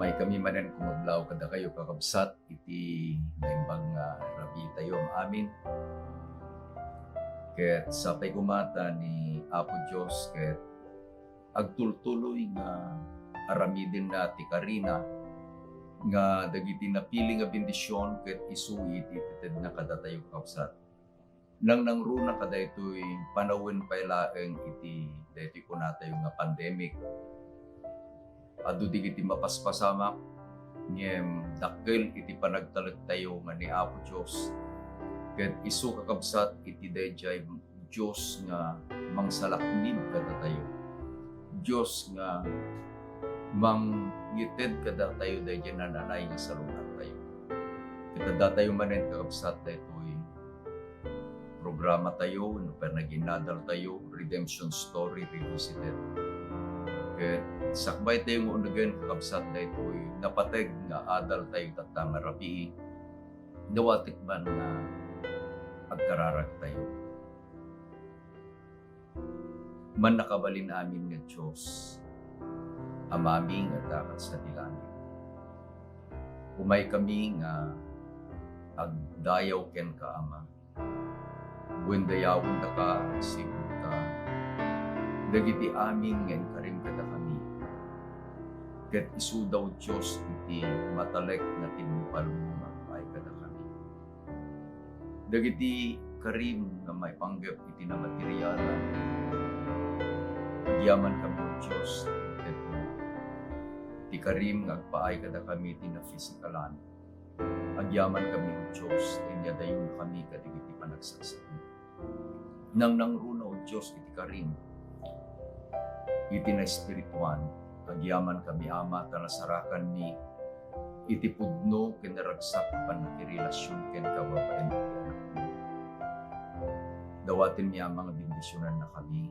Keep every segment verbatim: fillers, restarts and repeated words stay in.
May kami manen kumablaw kadakayo, kakabsat, iti naimbag nga rabii tayo amin. Ket sapay koma ta ni Apo Dios ket agtultuloy nga aramidenna ti karina, nga dagiti napili nga bendision ket isu iti itedna kadatayo, kakabsat. Nangnangruna kadaytoy panawen pay laeng iti daytoy kunatayo nga pandemic. Adu dagiti mapaspasamak, ngem dakkel iti panagtalektayo nga ni Apo Dios. Ket isu, kakabsat, iti daydiay Dios nga mangsalaknib kadatayo. Dios nga mangited kadatayo daydiay naan-anay nga salungartayo. Ket addatayo manen, kakabsat, daytoy programa tayo, no, panaginadal tayo, Redemption Story Revisited. Ket sakbay tayo nga unegen, kakabsat, daytoy napateg nga adal tayo tatta nga rabii, dawatek man nga agkararag tayo. Mannakabalin amin nga Dios, Amami nga adda sadi langit. Umay kami nga agdayaw kenka, Ama. Wen dayawendaka, agsigurta dagiti amin nga inkarim kadakami. Ket isuda, O Dios, iti matalek nga tinnupalmo nga agpaay kadakami. Dagiti karim nga maipanggep iti namaterialan, agyamankami, O Dios, ket ti karim nga agpaay kadakami iti nafisikalan, agyamankami, O Dios, ta inyadayonnakami kadagiti panagsaksakit. Nangnangruna, O Dios, iti karim iti naespirituan, agyamankami, Ama, ta nasarakanmi iti pudno ken naragsak a pannakirelasion kenka babaen iti Anakmo. Dawatenmi, Ama, nga bendisionannakami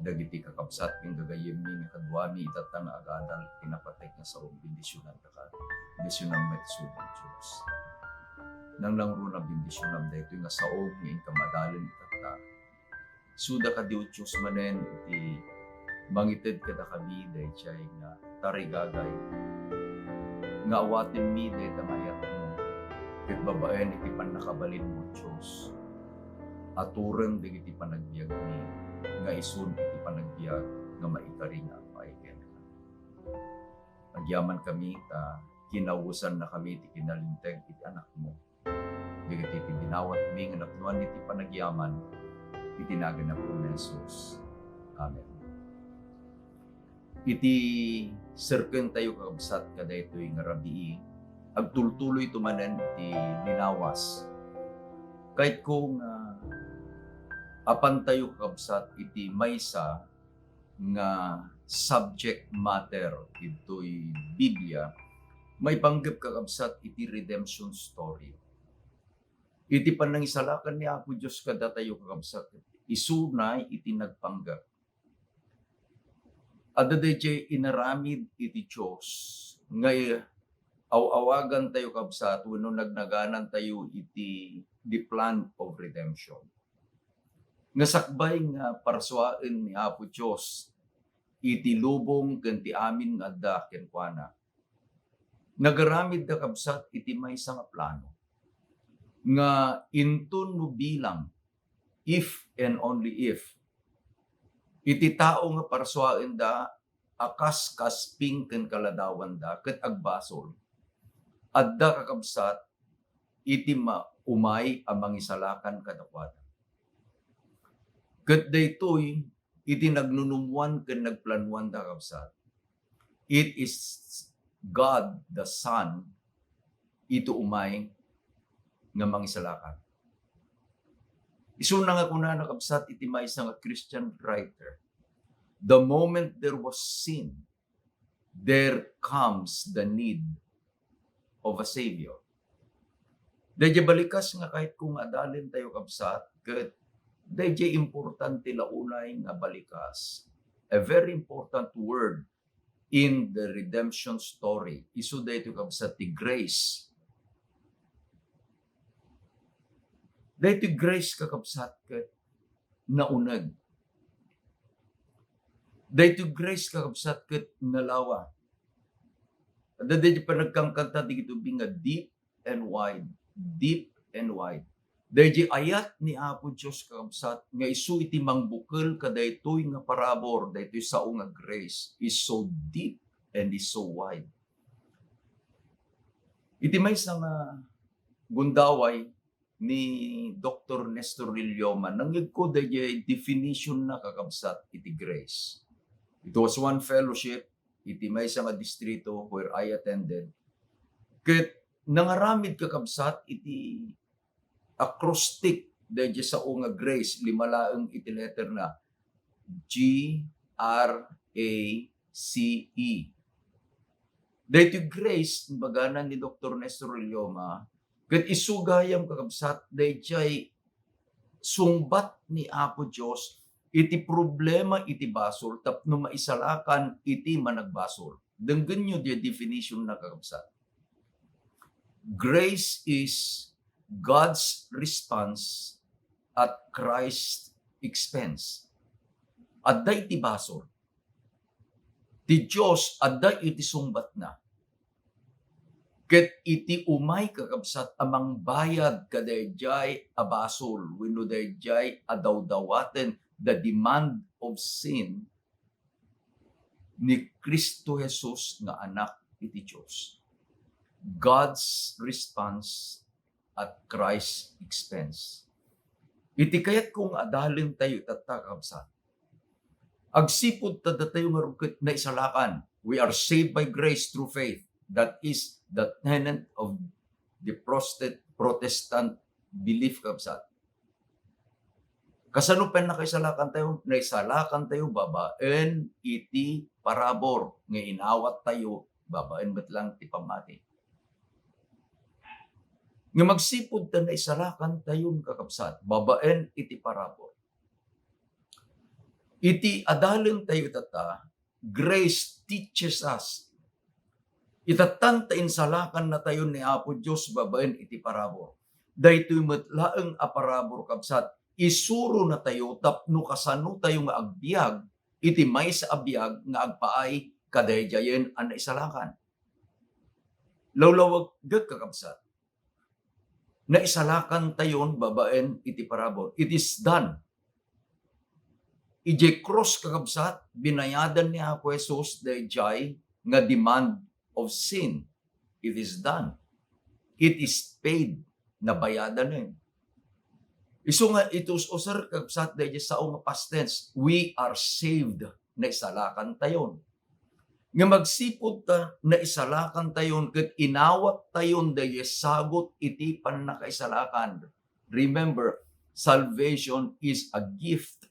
dagiti kakabsat ken gagayyemmi nga kaduami itatta nga agadal iti napateg nga sao. Bendisionannaka. Bendisionam met isuda, O Dios. Nangnangruna, bendisionam daytoy nga sao nga inka madalen itatta. Isuda kadi, O Dios, manen iti mangited kadakami daydiay nga tarigagay nga awatenmi dayta nga ayatmo, ket babaen iti pannakabalinmo, O Dios, atureng dagiti panagbiagmi nga isun iti panagbiag nga maikari nga agpaay kenka. Agyamankami ta kinawesannakami ti kinalinteg iti Anakmo. Dagiti ti dinawatmi nga napnoan iti panagyaman iti nagan ni Apo Jesus. Amen. Iti serkentayo, kakabsat, kadaytoy nga rabii, agtultuloyto manen iti linawas. Kayatko nga apantayo, kakabsat, iti maysa nga subject matter ditoy Biblia, maipanggep, kakabsat, iti redemption story. Iti panangisalakan ni Apo Dios kadatayo, kakabsat, isuna iti nagpanggep. Adda daydiay inaramid iti Dios nga aw-awagantayo, kabsat, wenno nagnaganantayo iti the plan of redemption. Nga sakbay nga parsuaen ni Apo Dios iti lubong ken ti amin nga adda kenkuana, nagaramidda, kabsat, iti maysa nga plano nga inton no bilang, if and only if, iti tao nga parsuaenda a kas kasping ken kaladawanda ket agbasol, adda, kakabsat, iti ma-, umay a mangisalakan kadakuada. Ket daytoy iti nagnunummoan ken nagplanoanda, kabsat. It is God the Son iti umay nga mangisalakan. Isuna nga kunana, kabsat, iti maysa nga Christian writer, "The moment there was sin, there comes the need of a Savior." Daydiay balikas nga kayatko nga adalentayo, kabsat, ket daydiay importante la unay nga balikas. A very important word in the redemption story. Isu daytoy, kabsat, ti grace. Daytoy grace, kakabsat, ket nauneg. Daytoy grace, kakabsat, ket nalawa. Adda daydi panagkankanta dagiti ubing nga deep and wide, deep and wide. Daydi ayat ni Apo Dios, kakabsat, nga isu iti mangbukel kadaytoy nga parabur, daytoy sao nga grace is so deep and is so wide. Iti maysa nga gundaway ni Doktor Nestor Lilioma, nangngegko daydiay definition na, kakabsat, iti grace. It was one fellowship iti maysa nga distrito where I attended. Ket nangaramid, kakabsat, iti acrostic daydiay sao nga grace, lima laeng iti letter na, G R A C E. Daytoy grace, imbagana ni Doktor Nestor Lilioma, ket isu gayam, kakabsat, daydiay sungbat ni Apo Dios iti problema iti basol tapno maisalakan iti managbasol. Denggenyo diay definition na, kakabsat. Grace is God's response at Christ's expense. Adda iti basol. Ti Dios adda iti sungbatna. Ket iti umay, kakabsat, a mangbayad kadaydiay a basol wenno daydiay a dawdawaten, the demand of sin, ni Cristo Jesus nga Anak iti Dios. God's response at Christ's expense. Iti kayatko nga adalentayo itatta, kakabsat, agsipud ta datayo ngarud ket naisalakan. We are saved by grace through faith. That is the tenet of the Protestant, Protestant belief, kabsat. Kasano pannakaisalakantayo? Naisalakantayo babaen iti parabur nga inawattayo babaen met lang ti pammati. Ngem agsipud ta naisalakantayon, kakabsat, babaen iti parabur, iti adalentayo itatta, grace teaches us. Itattan ta insalakannatayon ni Apo Dios babaen iti parabur. Daytoy met laeng a parabur, kabsat, isuronatayo tapno kasanotayo nga agbiag iti maysa a biag nga agpaay kadaydiayen a naisalakan. Lawlawagek, kakabsat, naisalakantayon babaen iti parabur. It is done. Idiay krus, kakabsat, binayadan ni Apo Jesus daydiay nga demand of sin. It is done. It is paid. Nabayadanen. Isu nga iti us-user, kabsat, daydiay sao nga past tense, we are saved. Naisalakantayon. Ngem agsipud ta naisalakantayon ket inawattayon daydiay sagut iti pannakaisalakan. Remember, salvation is a gift.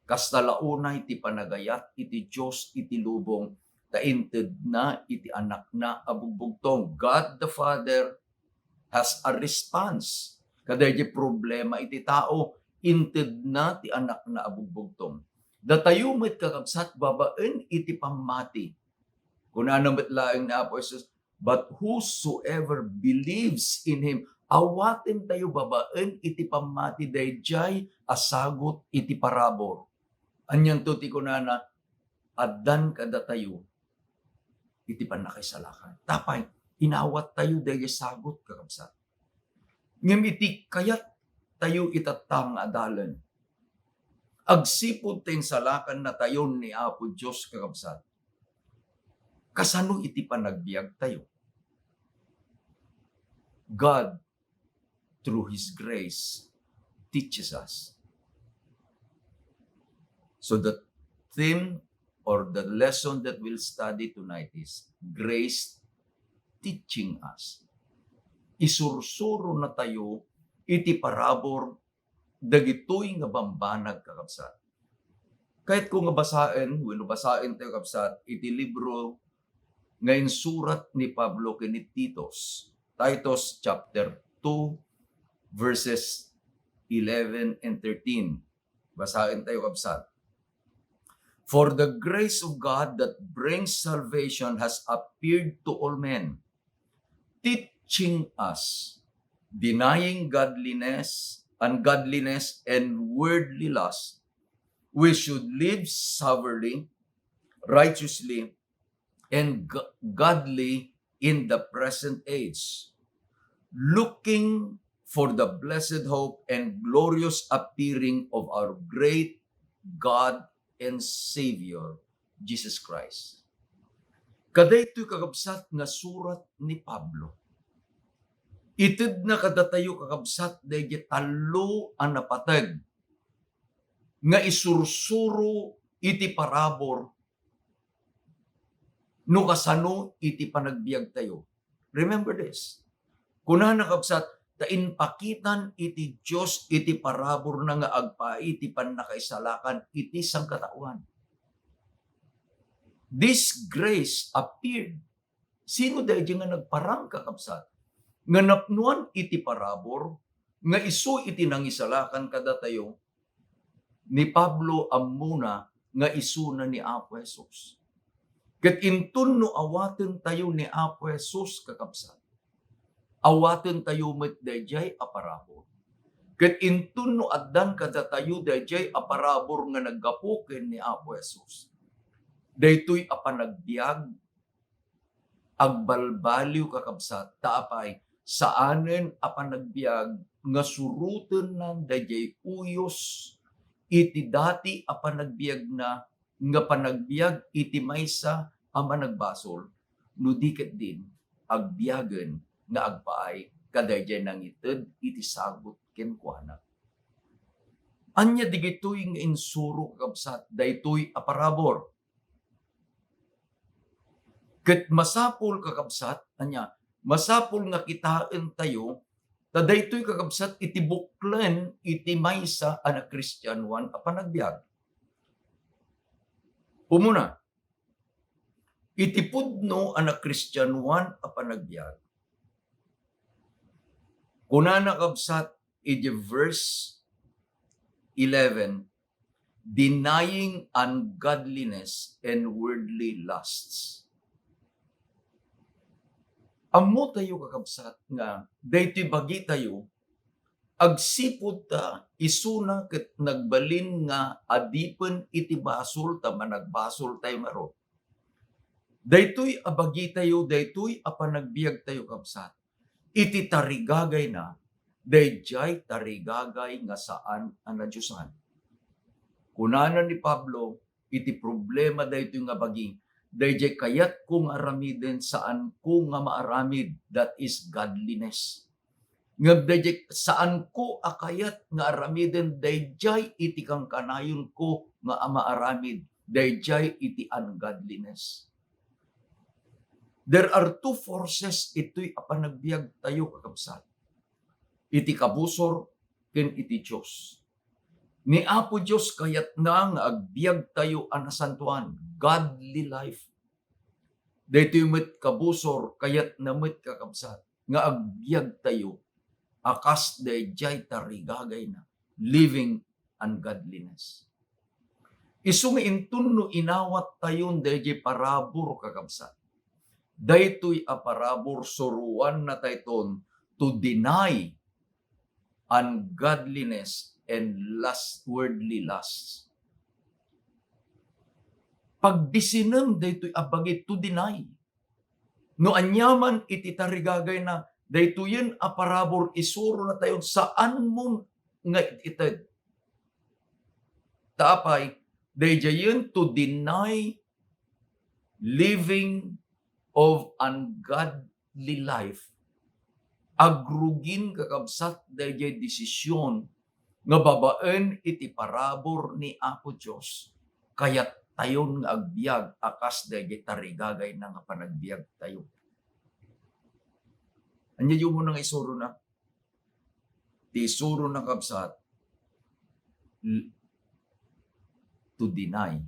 Kasta la unay ti panagayat iti Dios iti lubong, ta intedna iti Anakna a bugbugtong. God the Father has a response kadaydiay problema iti tao, intedna ti Anakna a bugbugtong. Datayo met, kakabsat, babaen iti pammati. Kunana met laeng ni Apo Jesus, "But whosoever believes in him," awatentayo babaen iti pammati daydiay a sagut iti parabur. Anianto ti kunana? Addan kadatayo iti pannakaisalakan. Tapay, inawattayo daydiay sagut, kakabsat. Ngem iti kayattayo itatta nga adalen, agsipud ta insalakannatayon ni Apo Dios, kakabsat, kasano iti panagbiagtayo? God, through His grace, teaches us. So the theme or the lesson that we'll study tonight is grace teaching us. Isursuronatayo iti parabur dagitoy nga bambanag, kakabsat. Kayatko nga basaen, wenno basaentayo, kabsat, iti libro nga insurat ni Pablo ken ni Titus, Titus chapter two, verses eleven and thirteen. Basaentayo, kabsat. "For the grace of God that brings salvation has appeared to all men, teaching us, denying godliness, ungodliness, and worldly lust, we should live soberly, righteously, and go-, godly in the present age, looking for the blessed hope and glorious appearing of our great God and Savior, Jesus Christ. Kadaytoy, kakabsat, nga surat ni Pablo. Itedna kadatayo, kakabsat, daydi tallo a napateg nga isursuro iti parabur no kasano iti panagbiagtayo. Remember this. Kunana, kabsat, ta impakitan iti Dios iti paraburna nga agpaay iti pannakaisalakan iti sangkataoan. This grace appeared. Sino daydi nga nagparang, kakabsat, nga napnoan iti parabur nga isu iti nangisalakan kadatayo? Ni Pablo, ammona nga isuna ni Apo Jesus. Ket inton no awatentayo ni Apo Jesus, kakabsat, awatentayo met daydiay a parabur. Ket inton no addan kadatayo daydiay a parabur nga naggapu ken ni Apo Jesus, daytoy a panagbiag agbalbaliw, kakabsat, ta apay, saanen a panagbiag nga surotenna daydiay uyos iti dati a panagbiagna, nga panagbiag iti maysa a managbasol, no di ketdin agbiagen nga agpaay kadaydiay nangited iti sagut kenkuana. Ania digitoy nga insuro, kakabsat, daytoy a parabur? Ket masapul, kakabsat, ania, masapul nga kitaentayo, ta daytoy, kakabsat, iti buklen iti maysa a nakristianoan a panagbiag. Umuna, iti pudno a nakristianoan a panagbiag. Kunana, kabsat, iti verse eleven, "Denying ungodliness and worldly lusts." Ammotayo, kakabsat, nga daytoy bagitayo agsipud ta isuna ket nagbalin nga adipen iti basol ta managbasoltayo ngarud. Daytoy a bagitayo, daytoy a panagbiagtayo, kabsat, iti tarigagayna, daydiay tarigagay nga saan a nadiosan. Kunana ni Pablo, iti problema daytoy nga bagi, daydiay kayatko nga aramiden, saanko nga maaramid, that is godliness. Ngem daydiay saanko a kayat nga aramiden, daydiay iti kankanayonko nga maaramid, daydiay iti ungodliness. There are two forces itoy a panagbiagtayo, kakabsat. Iti kabusor ken iti Dios. Ni Apo Dios kayatna nga agbiagtayo a nasantoan, godly life. Daytoy met kabusor, kayatna met, kakabsat, nga agbiagtayo a kas daydiay tarigagayna, living ungodliness. Isu nga inton no inawattayon daydiay parabur, kakabsat, daytoy a parabur suroannatayton to deny ungodliness and lust, worldly lusts. Pagbisinem daytoy a bagi to deny. No aniaman iti tarigagayna, daytoyen a parabur isuronatayon, saanmon nga it-ited. Ta apay, daydiayen to deny living of ungodly life. Agrugin, kakabsat, daydiay desisyon nga babaen iti parabur ni Apo Dios, kayattayon nga agbiag a kas daydiay tarigagayna nga panagbiagtayo. Ania diay umuna nga isurona? Ti isurona, kabsat, l-, to deny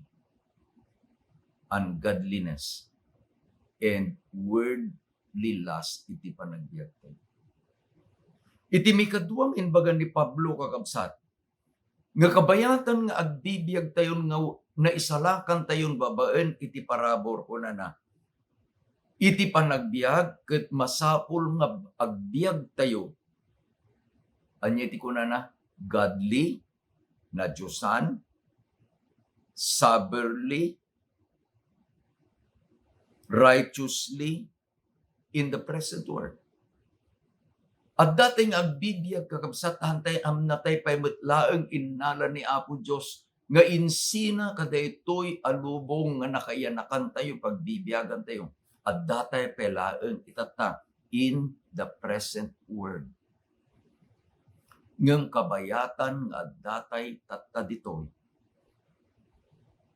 ungodliness and worldly lust iti panagbiagtayo. Iti maikadua nga imbaga ni Pablo, kakabsat, nga kabayatan nga agbibiagtayon nga naisalakantayon babaen iti parabur, kunana, iti panagbiag ket masapul nga agbiagtayo. Ania iti kunana? Godly, nadiosan, soberly, righteously in the present world. Adda tay nga agbibiag, kakabsat, hantay amnatay pay met laeng innala ni Apo Dios nga insina kadaytoy a lubong nga nakaiyanakantayo, pagbibiagantayo. Adda tay pay laeng itatta in the present world. Ngem kabayatan nga adda tay tatta ditoy.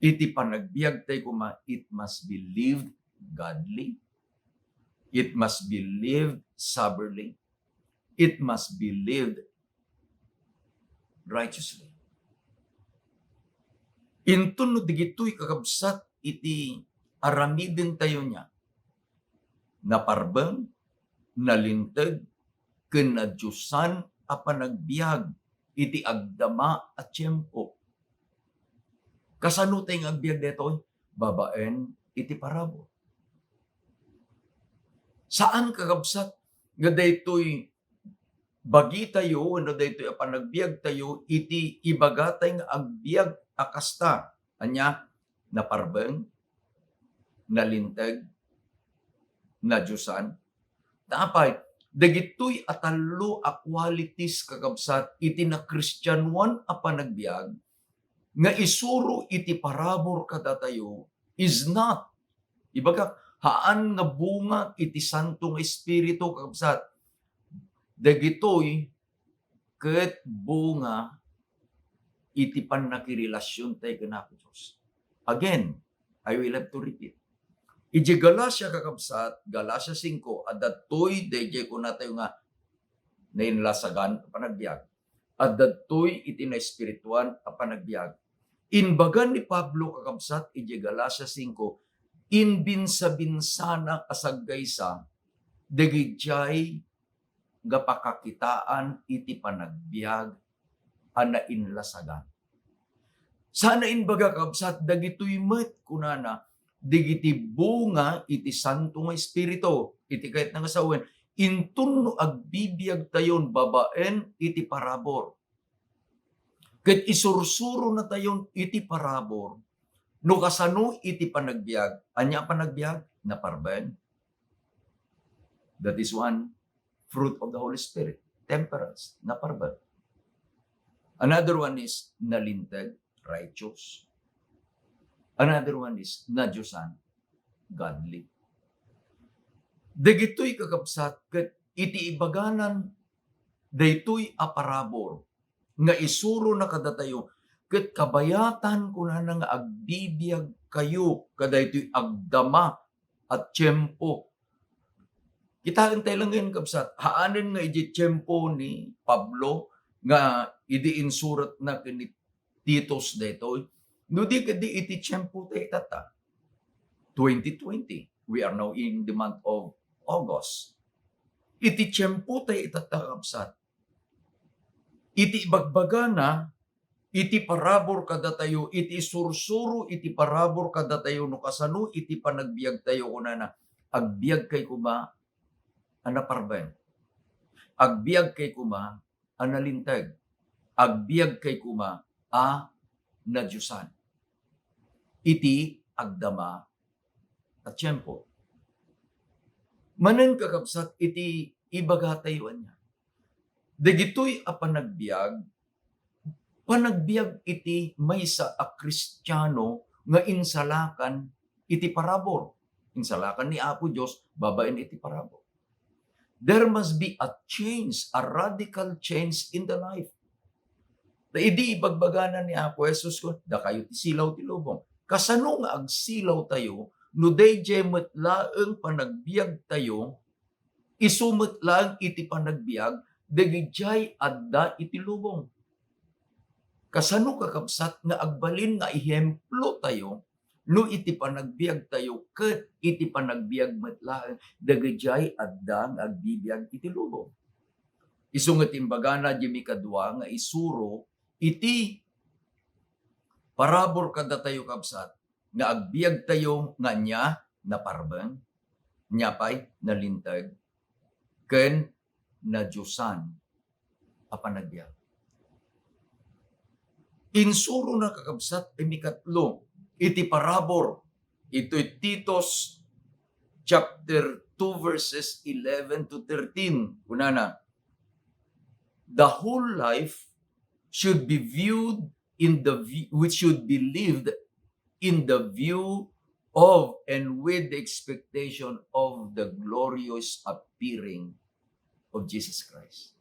Iti panagbiag tay koma, it must be lived godly. It must be lived soberly. It must be lived righteously. Inton no digitoy, kakabsat, iti aramidentayo nia, naparbeng, nalinteg, ken nadiosan a panagbiag iti agdama a tiempo. Kasano tay nga agbiag daytoy? Babaen iti parabur. Saan, kakabsat, nga daytoy bagitayo wenno daytoy a panagbiagtayo iti ibagatay nga agbiag a kasta. Ania? Naparbeng, nalinteg, nadiosan. Apay, dagitoy a tallo a qualities, kakabsat, iti nakristianoan a panagbiag nga isuro iti parabur kadatayo is not, ibagak, haan nga bunga iti Santo nga Espiritu, kakabsat. Dagitoy ket bunga iti pannakirelasiontayo ken Apo Dios. Again, I will have to repeat. Idiay Galacia, kakabsat, Galacia singko, adda toy daydiay kunatayo nga nainlasagan a panagbiag. Adda toy iti naespirituan a panagbiag. Imbaga ni Pablo, kakabsat, idiay Galacia singko, inbinsabinsana a saggaysa dagidiay nga pakakitaan iti panagbiag a nainlasagan. Sana imbaga, kabsat, dagitoy met, kunana, dagiti bunga iti Santo nga Espiritu, iti kayatna nga sawen, inton no agbibiagtayon babaen iti parabur. Ket isursuronatayon iti parabur no kasano iti panagbiag. Ania a panagbiag? Naparbeng. That is one fruit of the Holy Spirit. Temperance, naparbeng. Another one is nalinteg, righteous. Another one is nadiosan, godly. Dagitoy, kakabsat, ket iti ibaganan daytoy a parabur nga isurona kadatayo, ket kabayatan kunana nga agbibiagkayo kadaytoy agdama a tiempo. Kitaentayo laengen, kabsat, haanen nga idi tiempo ni Pablo nga idi insuratna ken ni Titus daytoy. No di ket di iti tiempotayo itatta. Twenty twenty. We are now in the month of August. Iti tiempotayo itatta, kabsat. Iti ibagbagana, iti parabur kadatayo, iti sursuro iti parabur kadatayo, no kasano iti panagbiagtayo, kunana, agbiagkay koma a naparbeng. Agbiagkay koma a nalinteg. Agbiagkay koma a nadiosan iti agdama a tiempo. Manen, kakabsat, iti ibagatayo ania, dagitoy a panagbiag, panagbiag iti maysa a Kristiano nga insalakan iti parabur. Insalakan ni Apo Dios babaen iti parabur. There must be a change, a radical change in the life. Ta idi ibagbagana ni Apo Jesus, kun, "Dakayo ti silaw ti lubong." Kasano nga agsilawtayo no daydiay met laeng panagbiagtayo, isu met laeng iti panagbiag dagidiay adda iti lubong? Kasano, kakabsat, nga agbalin nga ehemplotayo no iti panagbiagtayo ket iti panagbiag met laeng dagidiay adda nga agbibiag iti lubong? Isu nga imbagana diay mikadua nga isuro iti parabur kadatayo, kabsat, nga agbiagtayo nga ania? Naparbeng, ania pay? Nalinteg, ken nadiosan a panagbiag. Insurona, kakabsat, a mikatlo iti parabur, itoy Titus chapter two, verses eleven to thirteen. Kunana, "The whole life should be viewed in the vi-, which should be lived in the view of and with the expectation of the glorious appearing of Jesus Christ."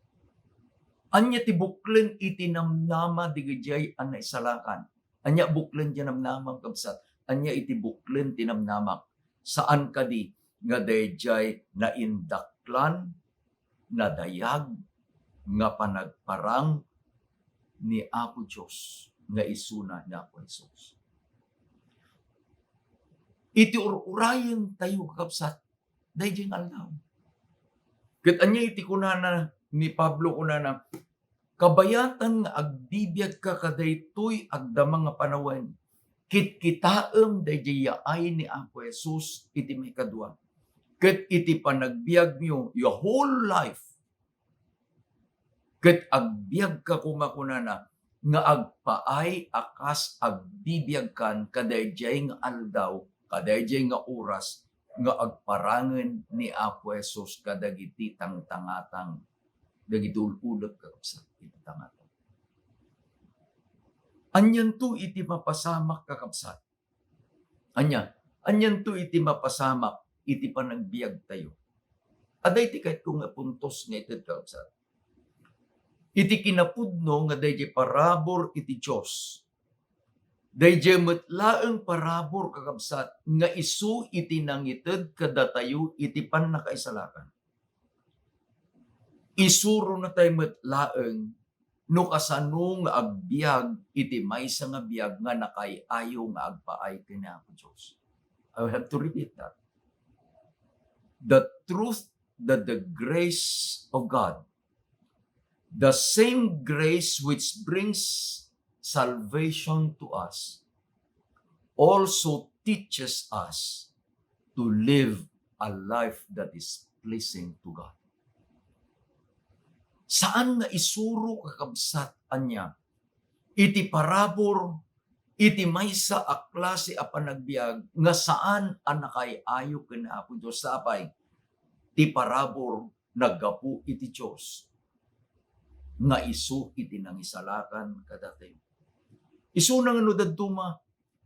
Ania ti buklen iti namnama dagijay a naisalakan? Ania buklen ti namnama, kabsat? Ania iti buklen ti namnama? Saan kadi nga dayjay naindaklan, nadayag, nga panagparang ni Apo Dios nga isuna ni Apo Jesus. Iti ur-urayen tayo, kakabsat, dayjay nga aldaw. Ket ania iti kunana ni Pablo? Kunana, "Kabayatan nga agbibiagka kadaytoy agdama nga panawen, kitkitaem dayjay yaay ni Apo Jesus iti maikadua. Ket iti panagbiagmo, your whole life, ket agbiagka koma," kunana, "nga agpaay a kas agbibiagkan kadayjay nga aldaw, kadayjay nga oras, nga agparangen ni Apo Jesus kadagiti tangtangatang, dagiti ul-ulep, kakabsat, iti tangatang." Anianto iti mapasamak, kakabsat? Ania? Anianto iti mapasamak iti panagbiagtayo? Adda iti kayatko nga puntos nga ited, kakabsat. Iti kinapudno nga dayjay parabur iti Dios, dayjay met laeng parabur, kakabsat, nga isu iti nangited kadatayo iti pannakaisalakan. Isurona tayo met laeng no kasano nga agbiag iti maysa nga biag nga nakaay-ayo nga agpaay ken ni Apo Dios. I will have to repeat that. The truth that the grace of God, the same grace which brings salvation to us, also teaches us to live a life that is pleasing to God. Saan nga isuro, kakabsat, ania iti parabur iti maysa a klase a panagbiag nga saan a nakaay-ayo ken Apo Dios. Sapay, ti parabur naggapu iti Dios nga isu iti nangisalakan kadatayo. Isuna nga no dadduma,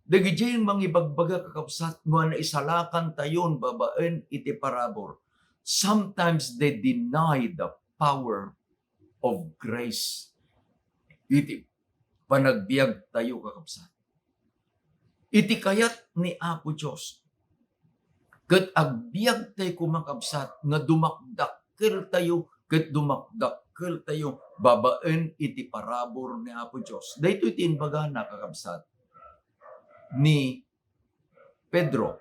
dagijay mangibagbaga, kakabsat, nga naisalakan tayon babaen iti parabur, sometimes they deny the power of grace iti panagbiag tayo, kakabsat. Iti kayat ni Apo Dios, ket agbiag tayo koma, kabsat, nga dumakdakkel tayo, ket dumakdakkel tayo babaen iti parabur ni Apo Dios. Daytoy ti imbagana, kakabsat, ni Pedro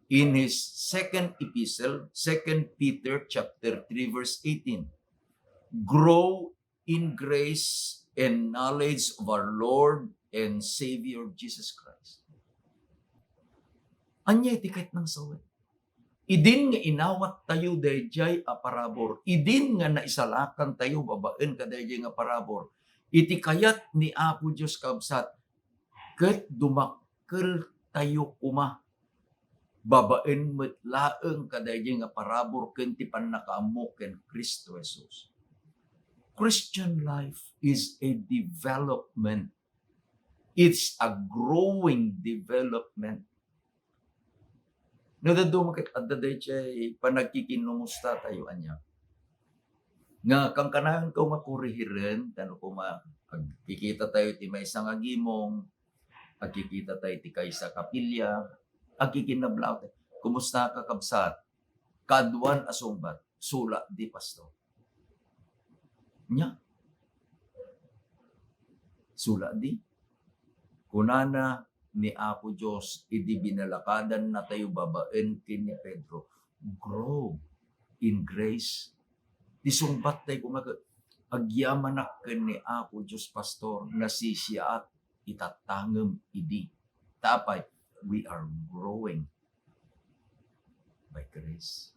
in his second epistle, Second Peter chapter three, verse eighteen. "Grow in grace and knowledge of our Lord and Savior Jesus Christ." Ania iti kayat nang sawen? Idin nga inawat tayo dayjay a parabur, idin nga naisalakan tayo babaen kadayjay nga parabur, iti kayat ni Apo Dios, kabsat, ket dumakkel tayo koma babaen met laeng kadayjay nga parabur ken ti pannakaammo ken Cristo Jesus. Christian life is a development. It's a growing development. No dadduma ket adda dayjay panagkikinumusta tayo, ania? Nga kankanayon ko nga kurihiren, tano koma agkikita tayo ti maysa nga gimong, agkikita tayo ti kaysa kapilya, agkikinablaw tayo. Kumusta ka, kabsat? Kaduan a sungbat, sula di, pastor. Nia? Sula di. Kunana ni Apo Dios idi binalakadanna tayo babaen ken ni Pedro, "Grow in grace." Ti sungbat tayo koma ket, "Agyamanak ken ni Apo Dios, pastor, nasisiaak, itattangem idi." Tapay, we are growing by grace.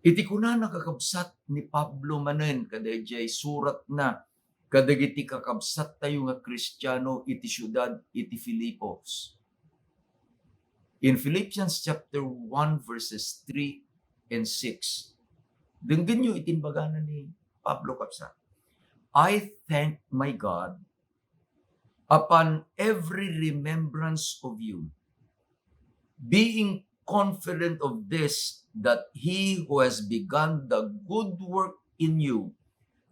Iti kunana, kakabsat, ni Pablo manen kadayjay suratna kadagiti kakabsat tayo nga Kristiano iti siudad iti Filipos, In Philippians chapter one, verses three and six, denggenyo iti imbagana ni Pablo, kabsat, "I thank my God upon every remembrance of you, being confident of this, that he who has begun the good work in you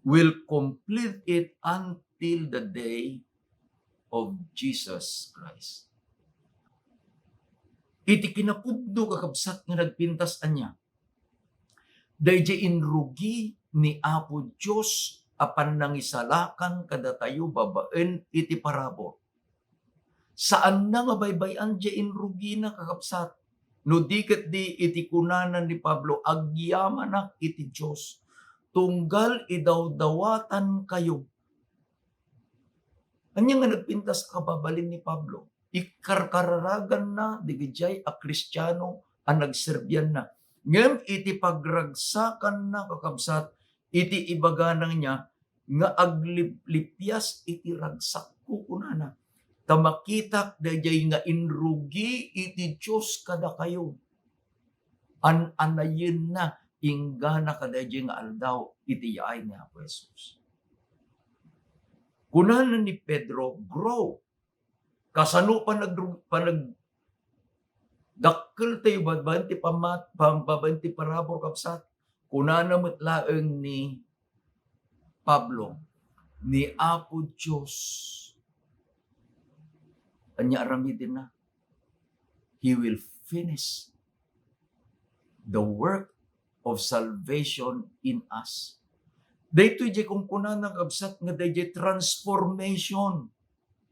will complete it until the day of Jesus Christ." Iti kinapudno, kakabsat, nga nagpintas ania? Daydiay inrugi ni Apo Dios a pannangisalakan kadatayo babaen iti parabur. Saanna nga baybay-an diay inrugina, kakabsat. No di ketdi iti kunana ni Pablo, "Agyamanak iti Dios, tunggal idawdawatankayo." Ania nga nagpintas a kababalin ni Pablo? Ikarkararaganna dagijay a Kristiano a nagserbianna. Ngem iti pagragsakanna, kakabsat, iti ibagana nia nga agliplipias iti ragsakko, kunana, ta makitak daydiay nga inrugi iti Dios kadakayo. An-anayenna inggana kadaydiay nga aldaw iti yaay ni Apo Jesus. Kunana ni Pedro, "Grow." Kasano panag-, panag-, dakkel tayo babaen ti pammat-, pam-, babaen ti parabur, kabsat? Kunana met laeng ni Pablo, ni Apo Dios, ania aramidenna? He will finish the work of salvation in us. Daytoy diay kunkunana, kabsat, nga daydiay transformation.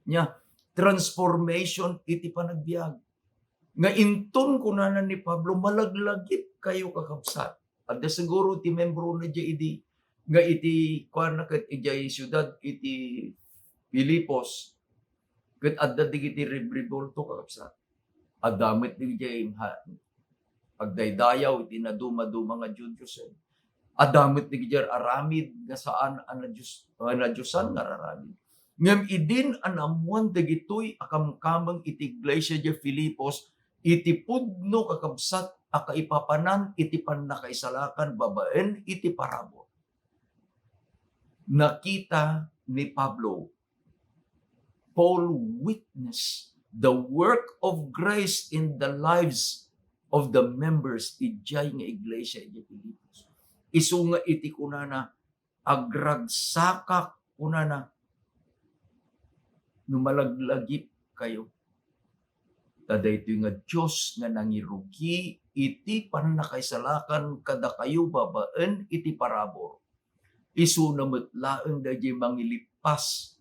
Nia, transformation iti panagbiag. Nga inton kunana ni Pablo, malaglagipkayo, kakabsat. Adda siguro ti membro na diay idi, nga iti, kuana, ket idiay siudad iti Filipos, ket adda dagiti rib-, rebulto, kakabsat. Adda met dagiti ha-, agdaydayaw iti naduma-duma nga diodiosen. Adda met dagiti aramid nga saan a nadios-, a nadiosan nga aramid. Ngem idin a naammoan dagitoy a kamkameng iti iglesia diay Filipos, iti pudno, kakabsat, a kaipapanan iti pannakaisalakan babaen iti parabur, nakita ni Pablo, Paul witnessed the work of grace in the lives of the members idiay nga iglesia idiay Filipos. Isu nga iti kunana, "Agragsakak," kunana, "no malaglagipkayo. Ta daytoy nga Dios nga nangirugi iti pannakaisalakan kadakayo babaen iti parabur." Isuna met laeng daydiay mangilippas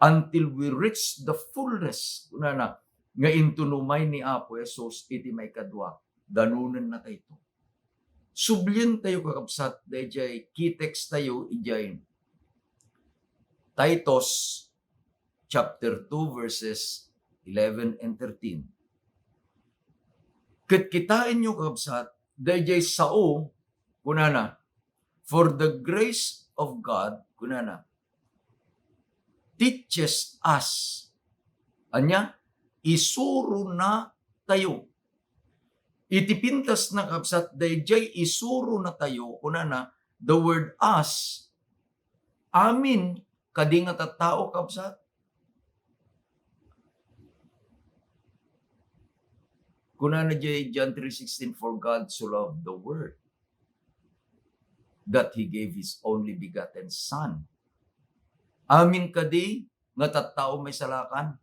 until we reach the fullness, kunana, nga inton umay ni Apo Jesus iti maikadua, danonennatayto. Sublientayo, kakabsat, daydiay key text tayo idiay Titus chapter two, verses eleven and thirteen. Ket kitaenyo, kakabsat, daydiay sao, kunana, "For the grace of God," kunana, "teaches us." Ania? Isuronatayo. Iti pintasna, kabsat, daydiay isuronatayo, kunana, the word "us", amin kadi nga tattao, kabsat? Kunana diay John three sixteen, "For God so loved the world that he gave his only begotten Son." Amin kadi nga tattao maisalakan?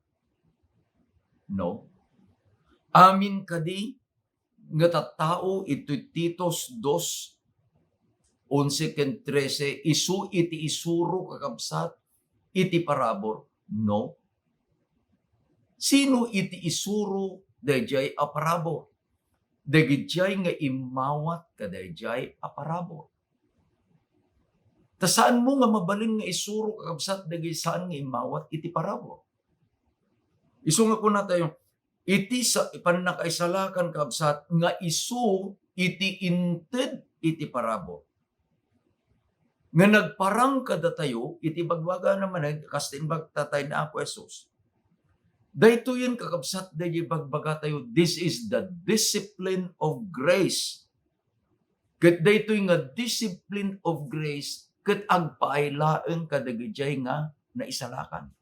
No. Amin kadi nga tattao iti Titus dos, onse ken trese, isu iti isuro, kakabsat, iti parabur? No. Sino iti isuro daydiay a parabur? Dagidiay nga immawat kadaydiay a parabur. Ta saanmo nga mabalin nga isuro, kakabsat, dagiti saan nga immawat iti parabur. Isu nga kunatayo, iti sa-, pannakaisalakan, kabsat, nga isu iti inted iti parabur. Nga nagparang kadatayo iti bagbagana manen, kas ti imbag tatay ni Apo Jesus. Daytoyen, kakabsat, daydi bagbagatayo, this is the discipline of grace. Ket daytoy nga discipline of grace ket agpaay laeng kadagijay nga naisalakan.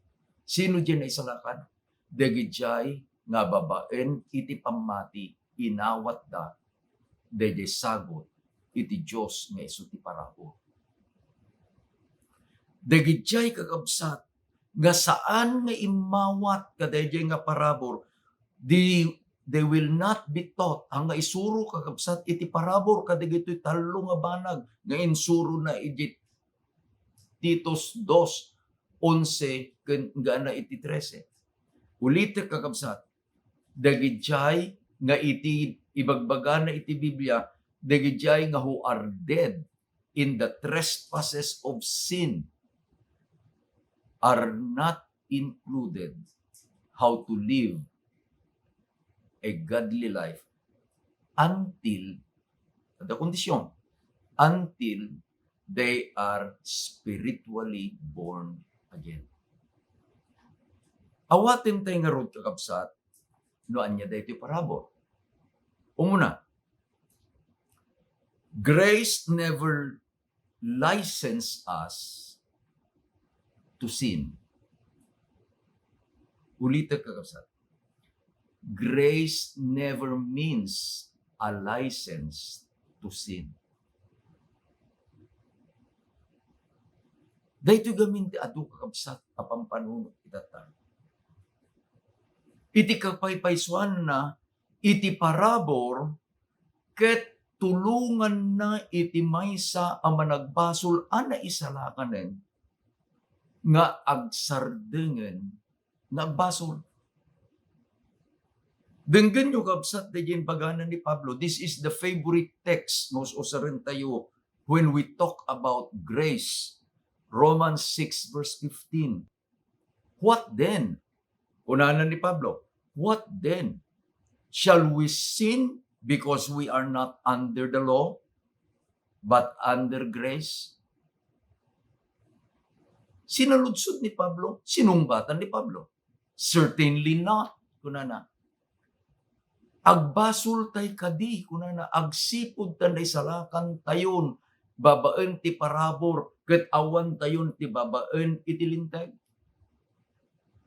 Sino diay naisalakan? Dagijay nga babaen iti pammati, inawatda daydiay sagut iti Dios nga isu ti parabur. Dagijay, kakabsat, nga saan nga immawat kadaydiay nga parabur, they, they will not be taught. Ang nga isuro, kakabsat, iti parabur kadagitoy tallo nga banag nga insurona iti Titus dos, onse ken gana iti trese. Ulitek, kakabsat, dagijay nga iti ibagbagana iti Biblia, dagijay nga who are dead in the trespasses of sin are not included how to live a godly life until, adda kondisyon, until they are spiritually born again. Awaten tay ngarud, kakabsat, no ania daytoy parabur. Umuna, grace never license us to sin. Ulitek, kakabsat. Grace never means a license to sin. Daytoy gamin ti adu, kakabsat, a pampanunot itatta. Iti kapaypaysuanna, iti parabur, ket tulonganna iti maysa a managbasol a naisalakanen nga agsardengen nga agbasol. Denggenyo, kabsat, daydiay imbagana ni Pablo. This is the favorite text, no, usaren tayo when we talk about grace. Romans six verse fifteen. What then? Kunana ni Pablo, "What then? Shall we sin because we are not under the law, but under grace?" Sinaludsod ni Pablo, sinungbatan ni Pablo. "Certainly not," kunana. "Agbasol tay kadi," kunana, "agsipud ta naisalakan tayon babaen ti parabur, ket awan tayon ti babaen iti linteg?"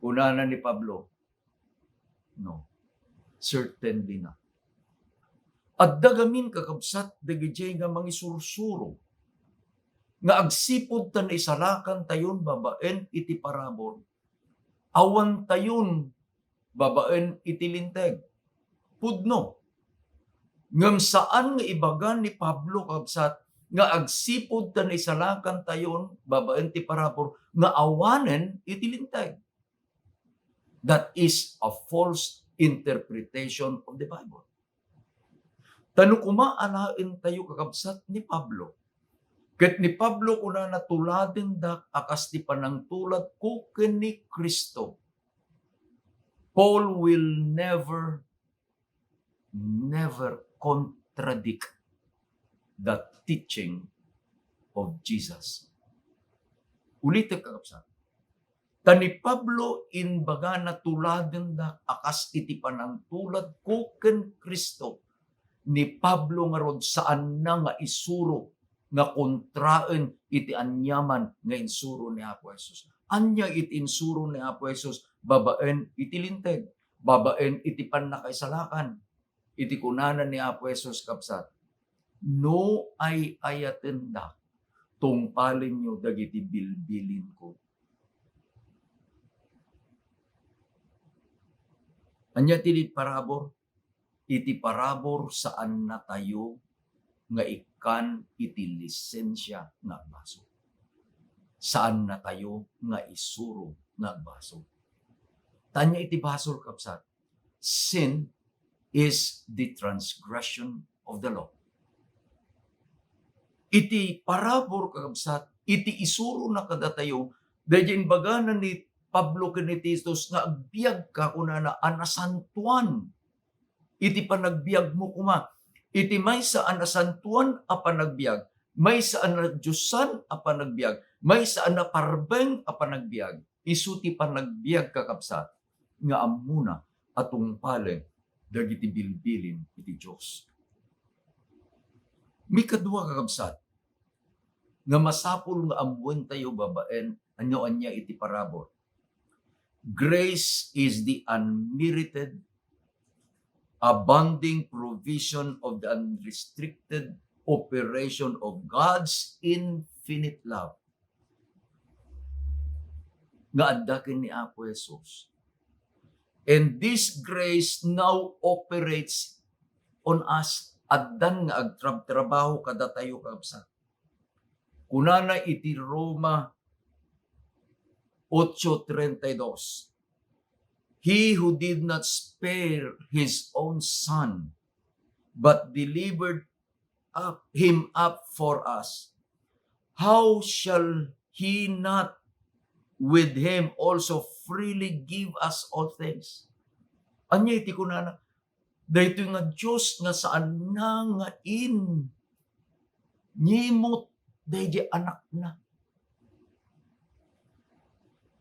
Kunana ni Pablo, "No, certainly not." Adda gamin, kakabsat, dagidiay nga mangisursuro nga agsipud ta naisalakan tayon babaen iti parabur, awan tayon babaen iti linteg. Pudno. Ngem saan nga ibaga ni Pablo, kabsat, nga agsipud ta naisalakan tayon babaen ti parabur nga awanen iti linteg. That is a false interpretation of the Bible. Ta no koma alaentayo, kakabsat, ni Pablo, ket ni Pablo kunana, "Tuladendak a kas ti panangtuladko ken ni Cristo." Paul will never, never contradict the teaching of Jesus. Ulitek, kakabsat. Ta ni Pablo, imbagana, "Tuladendak a kas iti panangtuladko ken Cristo." Ni Pablo ngarud, saanna nga isuro nga kontraen iti aniaman nga insuro ni Apo Jesus. Ania iti insuro ni Apo Jesus babaen iti linteg, babaen iti pannakaisalakan? Iti kunana ni Apo Jesus, kabsat, "No ay-ayatendak, tungpalenyo dagiti bilbilinko." Ania ti parabur? Iti parabur, saannatayo nga ikkan iti lisensia nga agbasol. Saannatayo nga isuro nga agbasol. Ta ania iti basol, kabsat? Sin is the transgression of the law. Iti parabur, kakabsat, iti isurona kadatayo, daydi imbagana ni Pablo ken ni Titus nga, "Agbiagka," kunana, "a nasantoan iti panagbiagmo koma." Iti maysa a nasantoan a panagbiag, maysa a nadiosan a panagbiag, maysa a naparbeng a panagbiag, isu ti panagbiag, kakabsat, nga ammona a tungpalen dagiti bilbilin iti Dios. Mikadua, kakabsat, nga masapul nga ammoentayo babaen ania-ania iti parabur. Grace is the unmerited, abounding provision of the unrestricted operation of God's infinite love nga adda ken ni Apo Jesus. And this grace now operates on us. Addan nga agtrabtrabaho kadatayo, kabsat. Kunana iti Roma ocho treinta y dos, "He who did not spare his own son, but delivered up him up for us, how shall he not with him also freely give us all things?" Ania iti kunana? Daytoy nga Dios nga saanna nga inyimot daydi Anakna.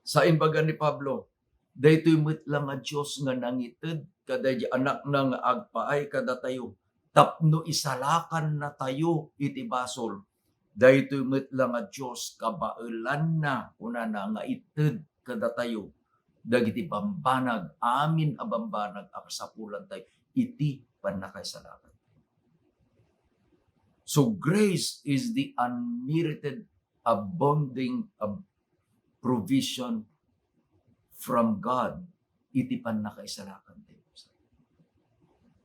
Sa imbaga ni Pablo, daytoy met la nga Dios nga nangited kadaydi Anakna nga agpaay kadatayo tapno isalakannatayo iti basol. Daytoy met la nga Dios kabaelanna, kunana, nga ited kadatayo dagiti bambanag, amin a bambanag a kasapulantayo iti pannakaisalakan. So grace is the unmerited, abounding, ab-, provision from God iti pannakaisalakan tayo.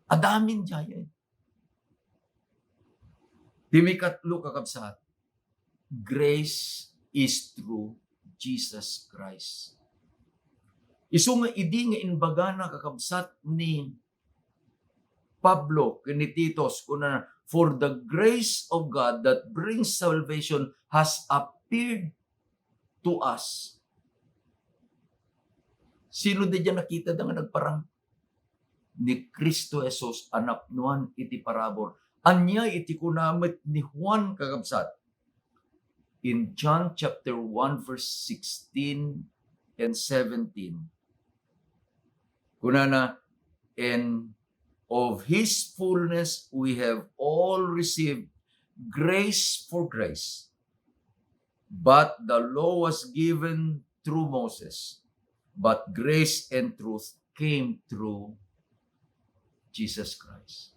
Adamin diay. Ti mikatlo, kakabsat, grace is through Jesus Christ. Isu nga idi nga imbagana, kakabsat, ni Pablo ken ni Titus, kuna, "For the grace of God that brings salvation has appeared to us." Sino daydiay nakita da nga nagparang? Ni Cristo Jesus a napnoan iti parabur. Ania iti kuna met ni Juan, kakabsat? In John chapter one, verse sixteen and seventeen, kunana, "And of his fullness we have all received grace for grace. But the law was given through Moses, but grace and truth came through Jesus Christ."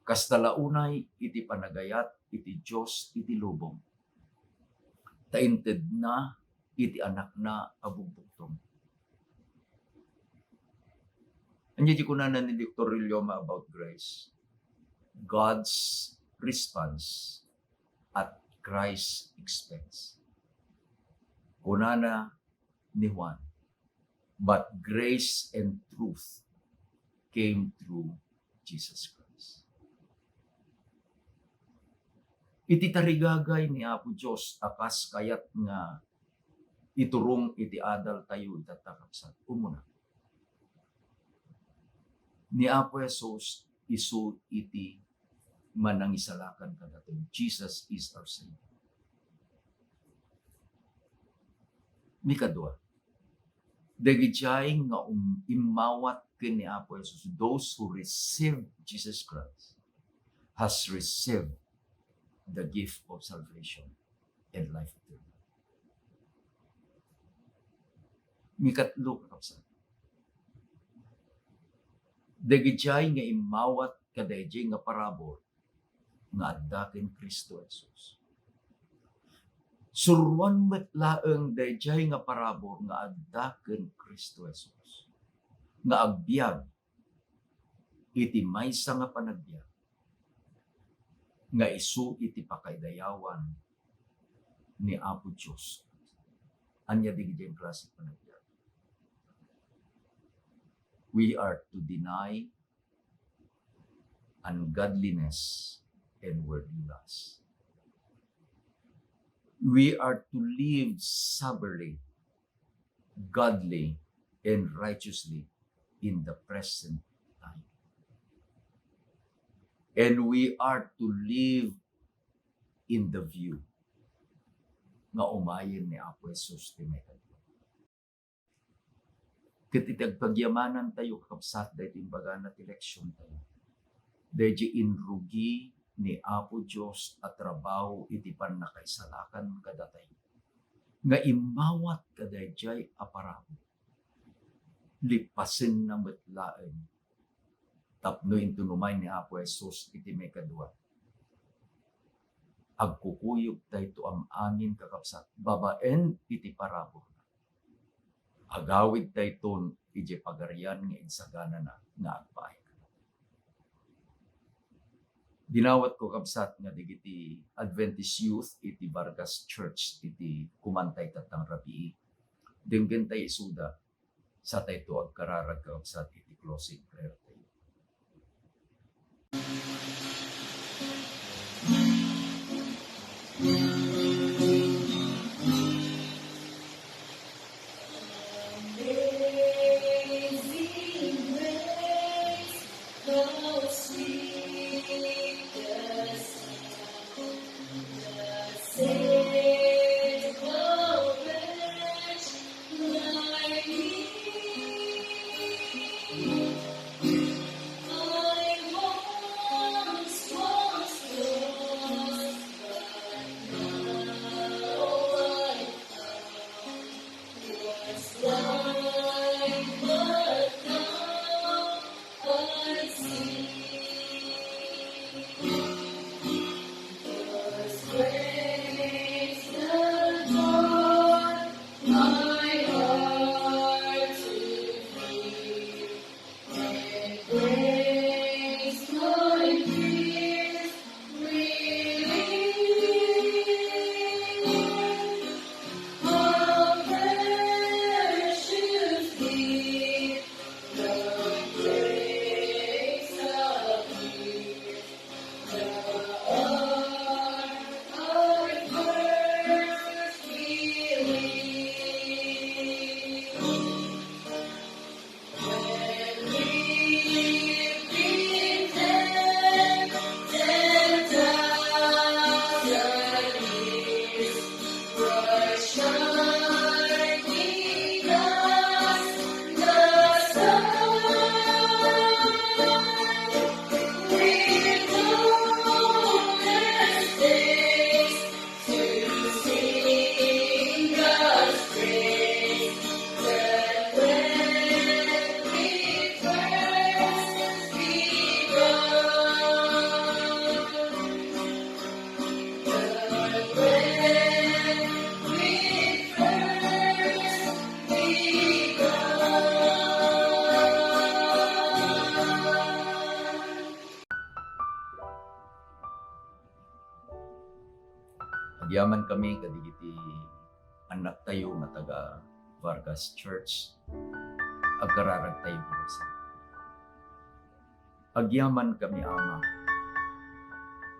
Kasta la unay iti panagayat iti Dios iti lubong, ta intedna iti Anakna a bugbugtong. Ania di kunana ni Doctor Rilioma about grace? God's response at Christ's expense. Kunana ni Juan, "But grace and truth came through Jesus Christ." Iti tarigagay ni Apo Dios a kas kayat nga iturong iti adaltayo, ita, kakabsat, umuna, ni Apo Jesus isu iti manangisalakan kadatayo. Jesus is our Savior. Mikadua, dagidiay nga um-, immawat ken ni Apo Jesus, those who receive Jesus Christ has received the gift of salvation and life eternal. Mikatlo, kakabsat, dagidiay nga immawat kadaydiay nga parabur nga adda ken Cristo Jesus. Suroan met laeng daydiay nga parabur nga adda ken Cristo Jesus, nga agbiag iti maysa nga panagbiag nga isu iti pakaidayawan ni Apo Dios. Ania dagiti klase panagbiag? We are to deny ungodliness and worldly lust. We are to live soberly, godly, and righteously in the present time. And we are to live in the view nga umayen ni Apo Jesus ti maikadua. Ket iti agpagyamanantayo, kakabsat, daytoy imbagana ti leksiontayo. Daydiay inrugi ni Apo Dios a trabaho iti pannakaisalakan kadatayo, nga immawat kadaydiay a parabur. Lippasenna met laeng tapno inton umay ni Apo Jesus iti maikadua, agkukuyogtayto am-amin, kakabsat, babaen iti paraburna. Agawidtayton idiay Pagarian nga insaganana nga agpaay. Dinawatko, kabsat, nga dagiti Adventist Youth iti Vargas Church iti kumantay tattang rabii. Denggentay isuda, satayto agkararag, kakabsat, iti closing prayer tayo. Amazing grace, how sweet the sound that saved a wretch like me. I once was lost, but now I found. Was blind, but now I see. Yours grace the dawn, my heart to free. And grace my fears relieve. How precious gift the grace of peace, the heart I first believed. To sing God's praise, let when we first begun. Let when we first begun. Agyaman kami kadagiti annaktayo nga taga Vargas Church. Agkararagtayo, kakabsat. Agyaman kami, Ama,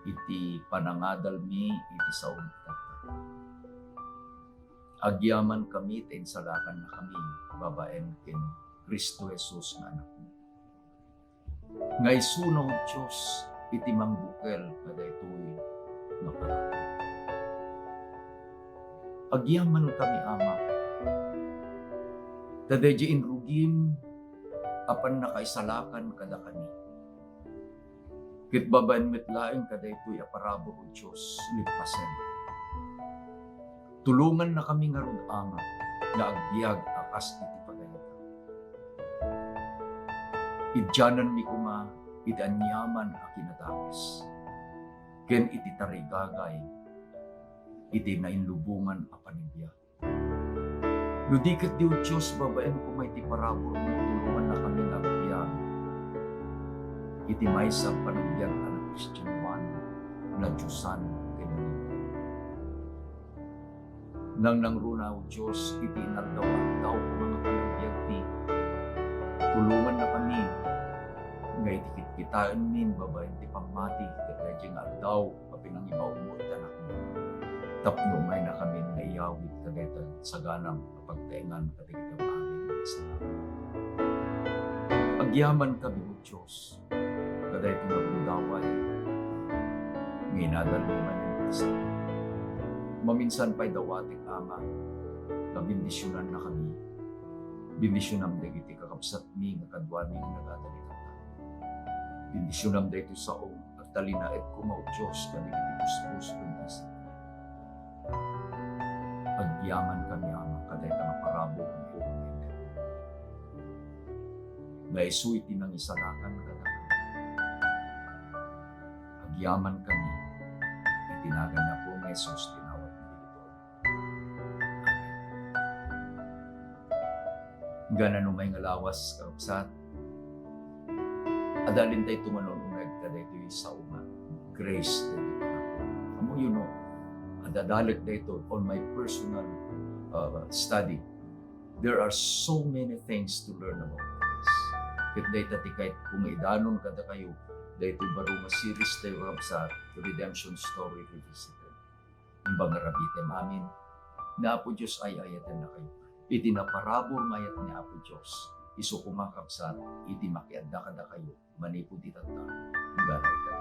iti panangadalmi iti sao nga tattao. Agyaman kami ta insalakanna kami babaen ken Cristo Jesus nga Anakmo. Nga isuna, O Dios, iti mangbukel kadaytoy nga parabur. Agyaman kami, Ama, ta daydiay inrugim a pannakaisalakan kadakami. Ket babaen met laeng kadaytoy a parabur, O Dios, lippasen. Tulongannakami ngarud, Ama, nga agbiag a kas iti pagayatan. Idiananmi koma iti aniaman a kinadakes ken iti tarigagay iti nainlubongan a panagbiag. No di ketdi, O Dios, babaen koma iti paraburmo, tulongannakami nga agbiag iti maysa a panagbiag a nakristianoan, nadiosan, ken nangibabain. Nangnangruna, O Dios, iti inaldaw-aldaw nga panagbiagmi. Tulongannakami nga iti kitkitaenmin babaen ti pammati ket daydiay nga aldaw a pinangibaonmo iti Anakmo, tapno umaynakamin nga iyawid kadayta saganam a pagtaengan kadagiti amin nga isalakan. Agyamankami, O Dios, kadaytoy nga gundaway nga inadalmi manen iti sao. Maminsan pay dawatek, Ama, nga bendisionannakami. Bendisionam dagiti kakabsatmi nga kaduami nga nagadalit ita. Bendisionam daytoy saom, agtalinaed koma, O Dios, kadagiti puspuso ken disa. Agyamankami, Ama, kadayta nga parabur nga isu iti nangisalakan kadakami. Agyamankami iti nagan ni Apo nga Jesus ti nawagmi ditoy. Amen. Ngana no may nga lawas, kakabsat, adalintayto nga nun-uneg kadaytoy saoma, grace daytoy panagpang. Ammoyo no, adadalek daytoy on my personal, uh, study. There are so many things to learn about this. Ket dayta ti kayatko nga idanon kadakayo, daytoy baro nga series tayo, kakabsat, Redemption Story Revisited. Imbag nga rabitem amin, ni Apo Dios ay-ayatennakayo. Iti naparabur nga ayat ni Apo Dios, isu koma, kakabsat, iti makiadda kadakayo manipud itatta, ngana ita.